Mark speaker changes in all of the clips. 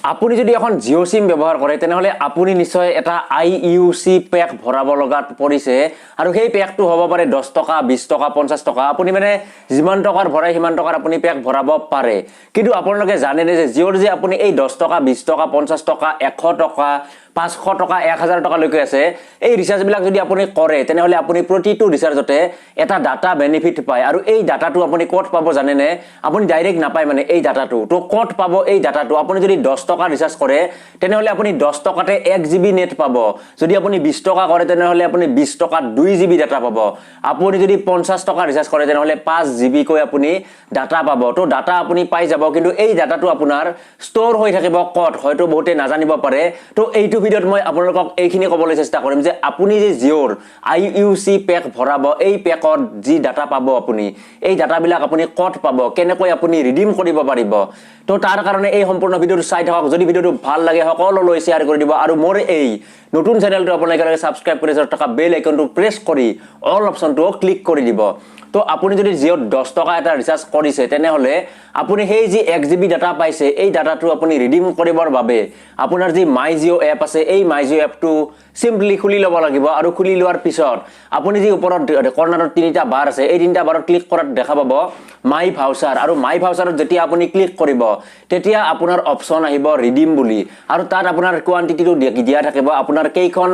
Speaker 1: আপুনি যদি এখন জিঅ' চিম ব্যৱহাৰ কৰে, তেনেহ'লে আপুনি নিশ্চয় এটা আইইউচি পেক ভৰাব লগাত পৰিছে। আৰু সেই পেকটো হ'ব পাৰে 10 টকা, 20 টকা, 50 টকা। আপুনি মানে যিমান টকাৰ ভৰাই, সিমান টকাৰ আপুনি পেক ভৰাব পাৰে। কিন্তু আপোনালোকে জানেনে যে জিঅ'ৰ যে আপুনি এই 10 টকা, 20 টকা, 50 টকা, 100 টকা, 500 টকা, 1000 টকালৈকে আছে, এই ৰিচাৰ্জবিলাক যদি আপুনি কৰে, তেনেহ'লে আপুনি প্ৰতিটো ৰিচাৰ্জতে এটা ডাটা বেনিফিট পায়। আৰু এই ডাটাটো আপুনি ক'ত পাব জানেনে? আপুনি ডাইৰেক্ট নাপায় মানে এই ডাটাটো। তো ক'ত পাব এই ডাটাটো? আপুনি যদি 10 টকা ৰিচাৰ্জ কৰে, তেনেহ'লে আপুনি 10 টকাতে 1 জিবি নেট পাব। যদি আপুনি 20 টকা কৰে, তেনেহ'লে আপুনি 20 টকাত 2 জিবি ডাটা পাব। আপুনি যদি 50 টকা ৰিচাৰ্জ কৰে, তেনেহ'লে 5 জিবিকৈ আপুনি ডাটা পাব। তো ডাটা আপুনি পাই যাব, কিন্তু এই ডাটাটো আপোনাৰ ষ্ট'ৰ হৈ থাকিব ক'ত, হয়তো বহুতে নাজানিব পাৰে। তো এইটো ভিডিঅ'ত মই আপোনালোকক এইখিনি ক'বলৈ চেষ্টা কৰিম যে আপুনি যে জিঅ'ৰ আইইউচি পেক ভৰাব, এই পেকত যি ডাটা পাব আপুনি, এই ডাটাবিলাক আপুনি ক'ত পাব, কেনেকৈ আপুনি ৰিডিম কৰিব পাৰিব। তো তাৰ কাৰণে এই সম্পূৰ্ণ ভিডিঅ'টো চাই থাকক। যদি ভিডিঅ'টো ভাল লাগে, সকলোলৈ শ্বেয়াৰ কৰি দিব। আৰু মোৰ এই নতুন চেনেলটো আপোনালোকে একেলগে ছাবস্ক্ৰাইব কৰি থকা বেল আইকনটো প্ৰেছ কৰি অল অপশ্যনটো ক্লিক কৰি দিব। তো আপুনি যদি জিঅ'ত 10 টকা এটা ৰিচাৰ্জ কৰিছে, তেনেহ'লে আপুনি সেই যি 1 জিবি ডাটা পাইছে, এই ডাটাটো আপুনি ৰিডিম কৰিবৰ বাবে আপোনাৰ যি মাই জিঅ' এপ আছে, এই মাই জিঅ' এপটো চিম্পলি খুলি ল'ব লাগিব। আৰু খুলি লোৱাৰ পিছত আপুনি যি ওপৰত কৰ্ণাৰত তিনিটা বাৰ আছে, এই তিনিটা বাৰত ক্লিক কৰাত দেখা পাব মাই ভাউচাৰ। আৰু মাই ভাউচাৰত যেতিয়া আপুনি ক্লিক কৰিব, তেতিয়া আপোনাৰ অপশ্যন আহিব ৰিডিম বুলি। আৰু তাত আপোনাৰ কোৱান্টিটিটো দিয়া থাকিব, আপোনাৰ কেইখন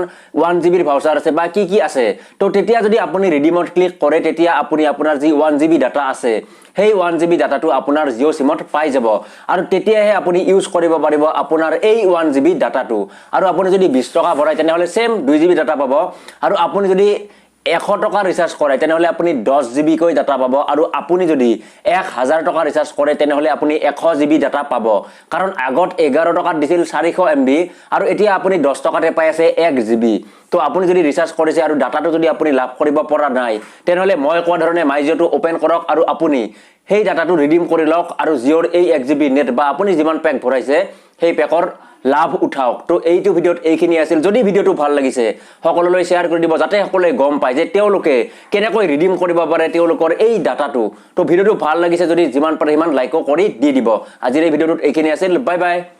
Speaker 1: 1 জিবিৰ ভাউচাৰ আছে বা কি কি আছে। তো তেতিয়া যদি আপুনি ৰিডিমত ক্লিক কৰে, তেতিয়া আপুনি আপোনাৰ যি 1 জিবি ডাটা আছে, সেই 1 জিবি ডাটাটো আপোনাৰ জিঅ' চিমত পাই যাব। আৰু তেতিয়াহে আপুনি ইউজ কৰিব পাৰিব আপোনাৰ এই 1 জিবি ডাটাটো। আৰু আপুনি যদি 20 টকা ভৰাই, তেনেহ'লে ছেম 2 জিবি ডাটা পাব। আৰু আপুনি যদি 100 টকা ৰিচাৰ্জ কৰে, তেনেহ'লে আপুনি 10 জিবিকৈ ডাটা পাব। আৰু আপুনি যদি 1000 টকা ৰিচাৰ্জ কৰে, তেনেহ'লে আপুনি 100 জিবি ডাটা পাব। কাৰণ আগত 11 টকাত দিছিল 400 এমবি আৰু এতিয়া আপুনি 10 টকাতে পাই আছে 1 জিবি। তো আপুনি যদি ৰিচাৰ্জ কৰিছে আৰু ডাটাটো যদি আপুনি লাভ কৰিব পৰা নাই, তেনেহ'লে মই কোৱা ধৰণে মাই জিঅ'টো অ'পেন কৰক আৰু আপুনি সেই ডাটাটো ৰিডিম কৰি লওক আৰু জিঅ'ৰ এই 1 জিবি নেট বা আপুনি যিমান পেক ভৰাইছে, সেই পেকৰ লাভ উঠাওক। তো এইটো ভিডিঅ'ত এইখিনি আছিল। যদি ভিডিঅ'টো ভাল লাগিছে, সকলোলৈ শ্বেয়াৰ কৰি দিব, যাতে সকলোৱে গম পায় যে তেওঁলোকে কেনেকৈ ৰিডিম কৰিব পাৰে তেওঁলোকৰ এই ডাটাটো। তো ভিডিঅ'টো ভাল লাগিছে যদি, যিমান পাৰে সিমান লাইকো কৰি দি দিব। আজিৰ এই ভিডিঅ'টোত এইখিনি আছিল। Bye bye.